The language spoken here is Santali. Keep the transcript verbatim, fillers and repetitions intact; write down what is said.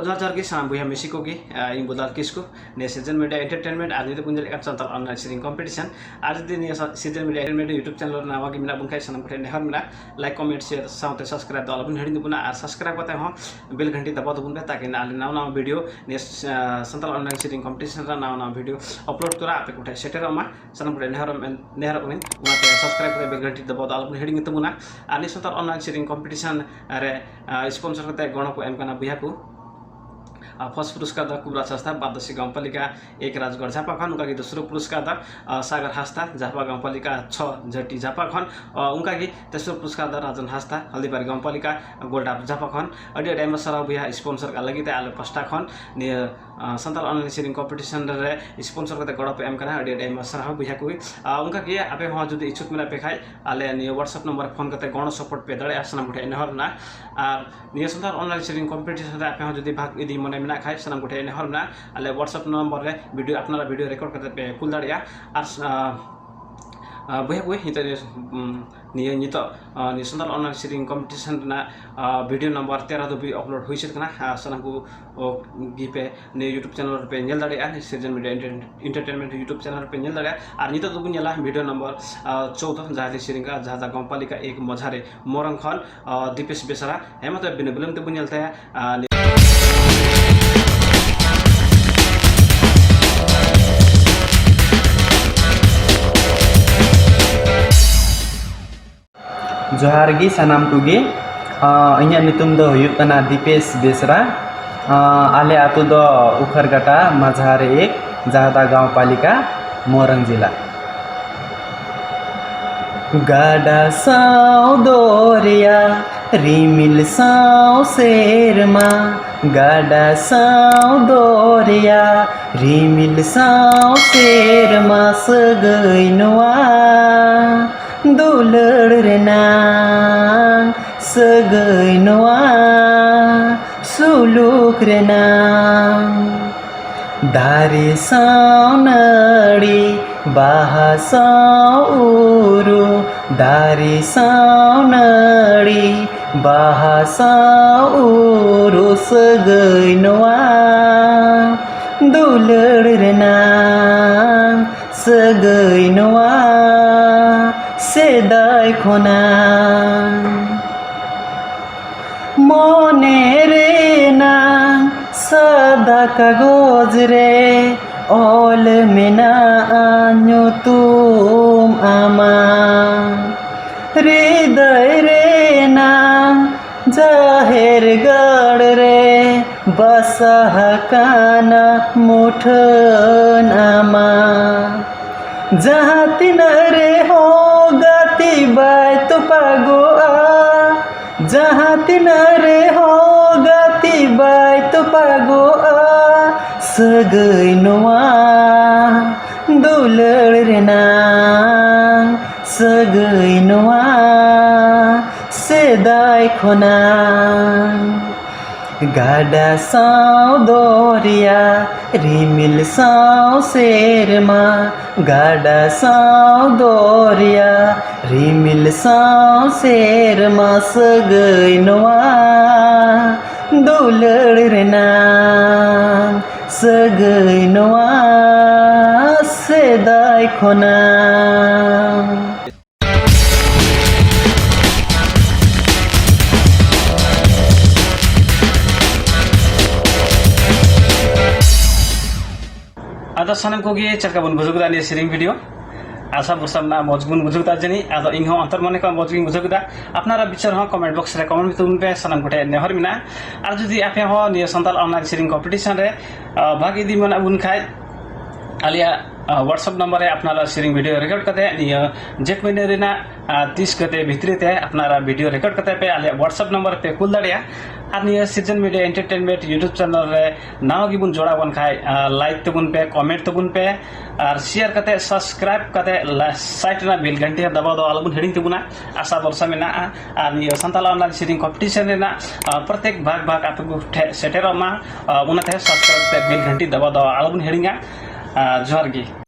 ᱡᱚᱦᱟᱨ ᱡᱚᱦᱟᱨ ᱜᱮ ᱥᱟᱱᱟᱢ ᱵᱚᱭᱦᱟ ᱢᱤᱥᱤ ᱠᱚᱜᱮ᱾ ᱟᱨ ᱤᱧ ᱵᱚᱫᱟᱞ ᱠᱤᱥᱠᱩ, ᱱᱤᱭᱟᱹ ᱥᱤᱡᱮᱱ ᱢᱤᱰᱤᱭᱟ ᱮᱱᱴᱟᱨᱴᱮᱱᱢᱮᱱᱴ ᱟᱨ ᱱᱤᱛ ᱵᱚᱱ ᱧᱮᱞᱮᱫ ᱠᱟᱱ ᱥᱟᱱᱛᱟᱲ ᱚᱱᱞᱟᱭᱤᱱ ᱥᱮᱨᱮᱧ ᱠᱚᱢᱯᱤᱴᱤᱥᱚᱱ᱾ ᱟᱨ ᱡᱩᱫᱤ ᱱᱤᱭᱟᱹ ᱥᱤᱡᱮᱱ ᱢᱤᱰᱤᱭᱟ ᱮᱱᱴᱟᱨᱴᱮᱱᱢᱮᱱᱴ YouTube ᱪᱮᱱᱮᱞ ᱨᱮ ᱱᱟᱣᱟ ᱜᱮ ᱢᱮᱱᱟᱜ ᱵᱚᱱ ᱠᱷᱟᱱ, ᱥᱟᱱᱟᱢ ᱠᱚᱴᱷᱮᱱ ᱱᱮᱦᱚᱨ ᱢᱮᱱᱟᱜᱼᱟ, ᱞᱟᱭᱤᱠ, ᱠᱚᱢᱮᱱᱴ, ᱥᱮᱭᱟᱨ ᱥᱟᱶᱛᱮ ᱥᱟᱵᱥᱠᱨᱟᱭᱤᱵ ᱫᱚ ᱟᱞᱚᱵᱚᱱ ᱦᱤᱲᱤᱧ ᱛᱟᱵᱚᱱᱟ᱾ ᱟᱨ ᱥᱟᱵᱥᱠᱨᱟᱭᱤᱵ ᱠᱟᱛᱮ ᱦᱚᱸ ᱵᱮᱞ ᱜᱷᱟᱱᱴᱤ ᱫᱟᱵᱟᱣ ᱛᱟᱵᱚᱱ ᱯᱮ, ᱛᱟᱠᱤ ᱟᱞᱮ ᱱᱟᱣᱟ ᱱᱟᱣᱟ ᱵᱷᱤᱰᱤᱭᱳ, ᱱᱤᱭᱟᱹ ᱥᱟᱱᱛᱟᱲ ᱚᱱᱞᱟᱭᱤᱱ ᱥᱮᱨᱮᱧ ᱠᱚᱢᱯᱤᱴᱤᱥᱚᱱ ᱨᱮ ᱱᱟᱣᱟ ᱱᱟᱣᱟ ᱵᱷᱤᱰᱤᱭᱳ ᱟᱯᱞᱳᱰ ᱛᱚᱨᱟ ᱟᱯᱮ ᱠᱚᱴᱷᱮᱱ ᱥᱮᱴᱮᱨᱚᱜ ᱢᱟ᱾ ᱥᱟᱱᱟᱢ ᱠᱚᱴᱷᱮᱱ ᱱᱮᱦᱚᱨ, ᱱᱮᱦᱚᱨᱚᱜ ᱠᱟᱹᱱᱟᱹᱧ, ᱚᱱᱟᱛᱮ ᱥᱟᱵᱥᱠᱨᱟᱭᱤᱵ ᱠᱟᱛᱮ ᱵᱮᱞ ᱜᱷᱟᱱᱴᱤ ᱫᱟᱵᱟᱣ ᱫᱚ ᱟᱞᱚᱵᱚᱱ ᱦᱤᱲᱤᱧ ᱛᱟᱵᱚᱱᱟ᱾ ᱟᱨ ᱱᱤᱭᱟᱹ ᱥᱟᱱᱛᱟᱲ ᱚᱱᱞᱟᱭᱤᱱ ᱥᱮᱨᱮᱧ ᱠᱚᱢᱯᱤᱴᱤᱥᱚᱱ ᱨᱮ ᱥᱯᱚᱱᱥᱚᱨ ᱠᱟᱛᱮ ᱜᱚᱲᱚ ᱠᱚ ᱮᱢ ᱠᱟᱱᱟ ᱵᱚᱭᱦᱟ ᱠᱚ ᱯᱷᱟᱥᱴ ᱯᱩᱨᱚᱥᱠᱟᱨ ᱫᱚ ᱠᱩᱵᱨᱟᱡᱽ ᱦᱟᱸᱥᱫᱟ, ᱵᱟᱫᱽᱫᱟᱥᱤ ᱜᱟᱶᱯᱟᱞᱤᱠᱟ ᱮᱠ ᱨᱟᱡᱽᱜᱚᱲ ᱡᱷᱟᱯᱟ ᱠᱷᱚᱱ᱾ ᱚᱱᱠᱟᱜᱮ ᱫᱚᱥᱨᱚ ᱯᱩᱨᱚᱥᱠᱟᱨ ᱫᱚ ᱥᱟᱜᱚᱨ ᱦᱟᱸᱥᱫᱟ, ᱡᱷᱟᱯᱟ ᱜᱟᱶᱯᱟᱞᱤᱠᱟ ᱪᱷᱚ ᱡᱷᱟᱹᱴᱤ ᱡᱷᱟᱯᱟ ᱠᱷᱚᱱ᱾ ᱚᱱᱠᱟᱜᱮ ᱛᱮᱥᱨᱚ ᱯᱩᱨᱚᱥᱠᱟᱨ ᱫᱚ ᱨᱟᱡᱚᱱ ᱦᱟᱸᱥᱫᱟ, ᱦᱚᱞᱫᱤᱵᱟᱨᱤ ᱜᱟᱶᱯᱟᱞᱤᱠᱟ ᱜᱳᱞᱰᱟᱯ ᱡᱷᱟᱯᱟ ᱠᱷᱚᱱ᱾ ᱟᱹᱰᱤ ᱟᱹᱰᱤ ᱟᱭᱢᱟ ᱥᱟᱨᱦᱟᱣ ᱵᱚᱭᱦᱟ ᱥᱯᱚᱱᱥᱚᱨ ᱠᱟᱜ ᱞᱟᱹᱜᱤᱫ ᱛᱮ ᱟᱞᱮ ᱯᱟᱥᱴᱟ ᱠᱷᱚᱱ᱾ ᱱᱤᱭᱟᱹ ᱥᱟᱱᱛᱟᱲ ᱚᱱᱞᱟᱭᱤᱱ ᱥᱮᱨᱮᱧ ᱠᱚᱢᱯᱤᱴᱤᱥᱚᱱ ᱨᱮ ᱥᱯᱚᱱᱥᱚᱨ ᱠᱟᱛᱮ ᱜᱚᱲᱚ ᱯᱮ ᱮᱢ ᱠᱟᱱᱟ, ᱟᱹᱰᱤ ᱟᱹᱰᱤ ᱟᱭᱢᱟ ᱥᱟᱨᱦᱟᱣ ᱵᱚᱭᱦᱟ ᱠᱚ᱾ ᱚᱱᱠᱟᱜᱮ ᱟᱯᱮ ᱦᱚᱸ ᱡᱩᱫᱤ ᱤᱪᱪᱷᱩᱠ ᱢᱮᱱᱟᱜ ᱯᱮ ᱠᱷᱟᱡ, ᱟᱞᱮ ᱱᱤᱭᱟᱹ WhatsApp ᱱᱚᱢᱵᱚᱨ ᱨᱮ ᱯᱷᱳᱱ ᱠᱟᱛᱮ ᱜᱚᱲᱚ ᱥᱚᱯᱳᱨᱴ ᱯᱮ ᱫᱟᱲᱮᱭᱟᱜᱼᱟ, ᱥᱟᱱᱟᱢ ᱠᱚᱴᱷᱮᱱ ᱱᱮᱦᱚᱨ ᱢᱮᱱᱟᱜᱼᱟ᱾ ᱟᱨ ᱱᱤᱭᱟᱹ ᱥᱟᱱᱛᱟᱲ ᱚᱱᱞᱟᱭᱤᱱ ᱥᱮᱨᱮᱧ ᱠᱚᱢᱯᱤᱴᱤᱥᱚᱱ ᱨᱮ ᱟᱯᱮ ᱦᱚᱸ ᱡᱩᱫᱤ ᱵᱷᱟᱜᱽ ᱤᱫᱤ ᱢᱚᱱᱮ ᱢᱮᱱᱟᱜ ᱠᱷᱟᱡ, ᱥᱟᱱᱟᱢ ᱠᱚᱴᱷᱮᱱ ᱱᱮᱦᱚᱨ ᱢᱮᱱᱟᱜᱼᱟ, ᱟᱞᱮ WhatsApp ᱱᱚᱢᱵᱚᱨ ᱨᱮ ᱵᱷᱤᱰᱤᱭᱳ, ᱟᱯᱱᱟᱨᱟᱜ ᱵᱷᱤᱰᱤᱭᱳ ᱨᱮᱠᱚᱨᱰ ᱠᱟᱛᱮ ᱯᱮ ᱠᱩᱞ ᱫᱟᱲᱮᱭᱟᱜᱼᱟ᱾ ᱟᱨ ᱵᱚᱭᱦᱟ ᱠᱚ, ᱱᱤᱛᱚᱜ ᱱᱤᱭᱟᱹ, ᱱᱤᱭᱟᱹ ᱱᱤᱛᱚᱜ ᱱᱤᱭᱟᱹ ᱥᱟᱱᱛᱟᱲ ᱚᱱᱞᱟᱭᱤᱱ ᱥᱮᱨᱮᱧ ᱠᱚᱢᱯᱤᱴᱤᱥᱚᱱ ᱨᱮᱱᱟᱜ ᱵᱷᱤᱰᱤᱭᱳ ᱱᱟᱢᱵᱟᱨ ᱛᱮᱨᱚ ᱫᱷᱟᱹᱵᱤᱡ ᱟᱯᱞᱳᱰ ᱦᱩᱭ ᱥᱟᱹᱛ ᱠᱟᱱᱟ᱾ ᱥᱟᱱᱟᱢ ᱠᱚ ᱜᱮᱯᱮ ᱱᱤᱭᱟᱹ YouTube ᱪᱮᱱᱮᱞ ᱨᱮᱯᱮ ᱧᱮᱞ ᱫᱟᱲᱮᱭᱟᱜᱼᱟ, ᱥᱤᱡᱮᱱ ᱢᱤᱰᱤᱭᱟ ᱮᱱᱴᱟᱨᱴᱮᱱᱢᱮᱱᱴ YouTube ᱪᱮᱱᱮᱞ ᱨᱮᱯᱮ ᱧᱮᱞ ᱫᱟᱲᱮᱭᱟᱜᱼᱟ᱾ ᱟᱨ ᱱᱤᱛᱚᱜ ᱫᱚᱵᱚᱱ ᱧᱮᱞᱟ ᱵᱷᱤᱰᱤᱭᱳ ᱱᱟᱢᱵᱟᱨ ᱪᱳᱫᱽᱫᱳ, ᱡᱟᱦᱟᱸ ᱫᱚ ᱥᱮᱨᱮᱧ ᱠᱟᱜᱼᱟ, ᱡᱟᱦᱟᱸ ᱫᱚ ᱜᱚᱢᱯᱟᱞᱤᱠᱟ ᱮᱠ ᱢᱚᱡᱷᱟᱨᱮ ᱢᱳᱨᱚᱝ ᱠᱷᱚᱱ ᱫᱤᱯᱮᱥ ᱵᱮᱥᱨᱟ᱾ ᱦᱮᱸ, ᱢᱟ ᱛᱚᱵᱮ ᱵᱤᱱᱟᱹ ᱵᱤᱞᱚᱢ ᱛᱮᱵᱚᱱ ᱧᱮᱞ ᱛᱟᱭᱟ᱾ ᱡᱚᱦᱟᱨ ᱜᱮ ᱥᱟᱱᱟᱢ ᱠᱚᱜᱮ᱾ ᱟᱸ, ᱤᱧᱟᱹᱜ ᱧᱩᱛᱩᱢ ᱫᱚ ᱦᱩᱭᱩᱜ ᱠᱟᱱᱟ ᱫᱤᱯᱮᱥ ᱵᱮᱥᱨᱟ᱾ ᱟᱸ, ᱟᱞᱮ ᱟᱹᱛᱩ ᱫᱚ ᱩᱠᱷᱟᱹᱨᱜᱟᱴᱟ ᱢᱟᱡᱷᱟᱨ ᱮᱠ, ᱡᱟᱦᱫᱟ ᱜᱟᱶᱯᱟᱞᱤᱠᱟ, ᱢᱳᱨᱟᱝ ᱡᱮᱞᱟ᱾ ᱜᱟᱰᱟ ᱥᱟᱶ ᱫᱚᱨᱭᱟ, ᱨᱤᱢᱤᱞ ᱥᱟᱶ ᱥᱮᱨᱢᱟ, ᱜᱟᱰᱟ ᱥᱟᱶ ᱫᱚᱨᱭᱟ, ᱨᱤᱢᱤᱞ ᱥᱟᱶ ᱥᱮᱨᱢᱟ, ᱥᱟᱹᱜᱟᱹᱭ ᱱᱚᱣᱟ ᱫᱩᱞᱟᱹᱲ ᱨᱮᱱᱟᱝ, ᱥᱟᱹᱜᱟᱹᱭ ᱱᱚᱣᱟ ᱥᱩᱞᱩᱠ ᱨᱮᱱᱟᱝ᱾ ᱫᱟᱨᱮ ᱥᱟᱶ ᱱᱟᱹᱲᱤ, ᱵᱟᱦᱟ ᱥᱟᱶ ᱩᱨᱩ, ᱫᱟᱨᱮ ᱥᱟᱶ ᱱᱟᱹᱲᱤ, ᱵᱟᱦᱟ ᱥᱟᱶ ᱩᱨᱩ ᱥᱟᱹᱜᱟᱹᱭ ᱱᱚᱣᱟ, ᱫᱩᱞᱟᱹᱲ ᱨᱮᱱᱟᱝ ᱥᱟᱹᱜᱟᱹᱭ ᱱᱚᱣᱟ, ᱥᱮᱫᱟᱭ ᱠᱷᱚᱱᱟᱝ ᱢᱚᱱᱮ ᱨᱮᱱᱟᱝ ᱥᱟᱫᱟ ᱠᱟᱜᱚᱡᱽ ᱨᱮ ᱚᱞ ᱢᱮᱱᱟᱜᱼᱟ ᱧᱩᱛᱩᱢ ᱟᱢᱟᱜ᱾ ᱦᱨᱤᱫᱟᱹᱭ ᱨᱮᱱᱟᱝ ᱡᱟᱦᱮᱨ ᱜᱟᱲ ᱨᱮ ᱵᱟᱥᱟ ᱟᱠᱟᱱᱟ ᱢᱩᱴᱷᱟᱹᱱ ᱟᱢᱟᱜ᱾ ᱡᱟᱦᱟᱸ ᱛᱤᱱᱟᱹᱜ ᱨᱮᱦᱚᱸ ᱜᱟᱛᱮ ᱵᱟᱭ ᱛᱚᱯᱟᱜᱚᱜᱼᱟ, ᱡᱟᱦᱟᱸ ᱛᱤᱱᱟᱹᱜ ᱨᱮᱦᱚᱸ ᱜᱟᱛᱮ ᱵᱟᱭ ᱛᱚᱯᱟᱜᱚᱜᱼᱟ, ᱥᱟᱹᱜᱟᱹᱭ ᱱᱚᱣᱟ ᱫᱩᱞᱟᱹᱲ ᱨᱮᱱᱟᱝ ᱥᱟᱹᱜᱟᱹᱭ ᱱᱚᱣᱟ ᱥᱮᱫᱟᱭ ᱠᱷᱚᱱᱟᱝ᱾ ᱜᱟᱰᱟ ᱥᱟᱶ ᱫᱚᱨᱭᱟ, ᱨᱤᱢᱤᱞ ᱥᱟᱶ ᱥᱮᱨᱢᱟ, ᱜᱟᱰᱟ ᱥᱟᱶ ᱫᱚᱨᱭᱟ, ᱨᱤᱢᱤᱞ ᱥᱟᱶ ᱥᱮᱨᱢᱟ, ᱥᱟᱹᱜᱟᱹᱭ ᱱᱚᱣᱟ ᱫᱩᱞᱟᱹᱲ ᱨᱮᱱᱟᱝ ᱥᱟᱹᱜᱟᱹᱭ ᱱᱚᱣᱟ ᱥᱮᱫᱟᱭ ᱠᱷᱚᱱᱟᱝ᱾ ᱟᱫᱚ ᱥᱟᱱᱟᱢ ᱠᱚᱜᱮ ᱪᱮᱫ ᱞᱮᱠᱟ ᱵᱚᱱ ᱵᱩᱡᱷᱟᱹᱣ ᱠᱮᱫᱟ ᱱᱤᱭᱟᱹ ᱥᱮᱨᱮᱧ ᱵᱷᱤᱰᱤᱭᱳ? ᱟᱥᱟ ᱵᱷᱚᱨᱥᱟ ᱢᱮᱱᱟᱜᱼᱟ ᱢᱚᱡᱽ ᱜᱮᱵᱚᱱ ᱵᱩᱡᱷᱟᱹᱣ ᱠᱮᱫᱟ᱾ ᱡᱟᱹᱱᱤᱡ ᱟᱫᱚ ᱤᱧ ᱦᱚᱸ ᱚᱱᱛᱚᱨ ᱢᱚᱱᱮ ᱠᱷᱚᱱ ᱢᱚᱡᱽ ᱜᱤᱧ ᱵᱩᱡᱷᱟᱹᱣ ᱠᱮᱫᱟ᱾ ᱟᱯᱱᱟᱨᱟᱜ ᱵᱤᱪᱟᱹᱨ ᱦᱚᱸ ᱠᱚᱢᱮᱱᱴ ᱵᱚᱠᱥ ᱨᱮ ᱠᱚᱢᱮᱱᱴ ᱛᱟᱵᱚᱱ ᱯᱮ, ᱥᱟᱱᱟᱢ ᱠᱚᱴᱷᱮᱱ ᱱᱮᱦᱚᱨ ᱢᱮᱱᱟᱜᱼᱟ᱾ ᱟᱨ ᱡᱩᱫᱤ ᱟᱯᱮ ᱦᱚᱸ ᱱᱤᱭᱟᱹ ᱥᱟᱱᱛᱟᱲ ᱚᱱᱞᱟᱭᱤᱱ ᱥᱮᱨᱮᱧ ᱠᱚᱢᱯᱤᱴᱤᱥᱚᱱ ᱨᱮ ᱟᱨ, ᱵᱷᱟᱜᱽ ᱤᱫᱤ ᱢᱮᱱᱟᱜ ᱵᱚᱱ ᱠᱷᱟᱡ, ᱟᱞᱮᱭᱟᱜ, ᱟᱨ, WhatsApp ᱱᱚᱢᱵᱚᱨ ᱨᱮ ᱟᱯᱱᱟᱨᱟᱜ ᱥᱮᱨᱮᱧ ᱵᱷᱤᱰᱤᱭᱳ ᱨᱮᱠᱚᱨᱰ ᱠᱟᱛᱮ ᱱᱤᱭᱟᱹ ᱡᱮᱴ ᱢᱟᱹᱦᱱᱟᱹ ᱨᱮᱱᱟᱜ, ᱟᱨ, ᱛᱤᱥ ᱠᱟᱛᱮ ᱵᱷᱤᱛᱨᱤ ᱛᱮ ᱟᱯᱱᱟᱨᱟᱜ ᱵᱷᱤᱰᱤᱭᱳ ᱨᱮᱠᱚᱨᱰ ᱠᱟᱛᱮ ᱯᱮ ᱟᱞᱮᱭᱟᱜ WhatsApp ᱱᱚᱢᱵᱚᱨ ᱨᱮᱯᱮ ᱠᱩᱞ ᱫᱟᱲᱮᱭᱟᱜᱼᱟ᱾ ᱟᱨ ᱱᱤᱭᱟᱹ ᱥᱤᱨᱡᱚᱱ ᱢᱤᱰᱤᱭᱟ ᱮᱱᱴᱟᱨᱴᱮᱱᱢᱮᱱᱴ YouTube ᱪᱮᱱᱮᱞ ᱨᱮ ᱱᱟᱣᱟ ᱜᱮᱵᱚᱱ ᱡᱚᱲᱟᱣ ᱵᱚᱱ ᱠᱷᱟᱡ, ᱟᱨ, ᱞᱟᱭᱤᱠ ᱛᱟᱵᱚᱱ ᱯᱮ, ᱠᱚᱢᱮᱱᱴ ᱛᱟᱵᱚᱱ ᱯᱮ, ᱟᱨ ᱥᱮᱭᱟᱨ ᱠᱟᱛᱮ, ᱥᱟᱵᱥᱠᱨᱟᱭᱤᱵ ᱠᱟᱛᱮ, ᱞᱟ-, ᱥᱟᱭᱤᱰ ᱨᱮᱱᱟᱜ ᱵᱮᱞ ᱜᱷᱟᱱᱴᱤ ᱦᱚᱸ ᱫᱟᱵᱟᱣ ᱫᱚ ᱟᱞᱚᱵᱚᱱ ᱦᱤᱲᱤᱧ ᱛᱟᱵᱚᱱᱟ᱾ ᱟᱥᱟ ᱵᱷᱚᱨᱥᱟ ᱢᱮᱱᱟᱜᱼᱟ᱾ ᱟᱨ ᱱᱤᱭᱟᱹ ᱥᱟᱱᱛᱟᱲ ᱚᱱᱞᱟᱭᱤᱱ ᱥᱮᱨᱮᱧ ᱠᱚᱢᱯᱤᱴᱤᱥᱚᱱ ᱨᱮᱱᱟᱜ, ᱟᱨ, ᱯᱨᱚᱛᱮᱠ ᱵᱷᱟᱜᱽ ᱵᱷᱟᱜᱽ ᱟᱯᱮ ᱠᱚ ᱴᱷᱮᱱ ᱥᱮᱴᱮᱨᱚᱜ ᱢᱟ᱾ ᱟᱨ ᱚᱱᱟᱛᱮ ᱥᱟᱵᱥᱠᱨᱟᱭᱤᱵ ᱠᱟᱛᱮ ᱵᱮᱞ ᱜᱷᱟᱱᱴᱤ ᱫᱟᱵᱟᱣ ᱫᱚ ᱟᱞᱚᱵᱚᱱ ᱦᱤᱲᱤᱧᱟ᱾ ᱟᱨ ᱡᱚᱦᱟᱨ ᱜᱮ᱾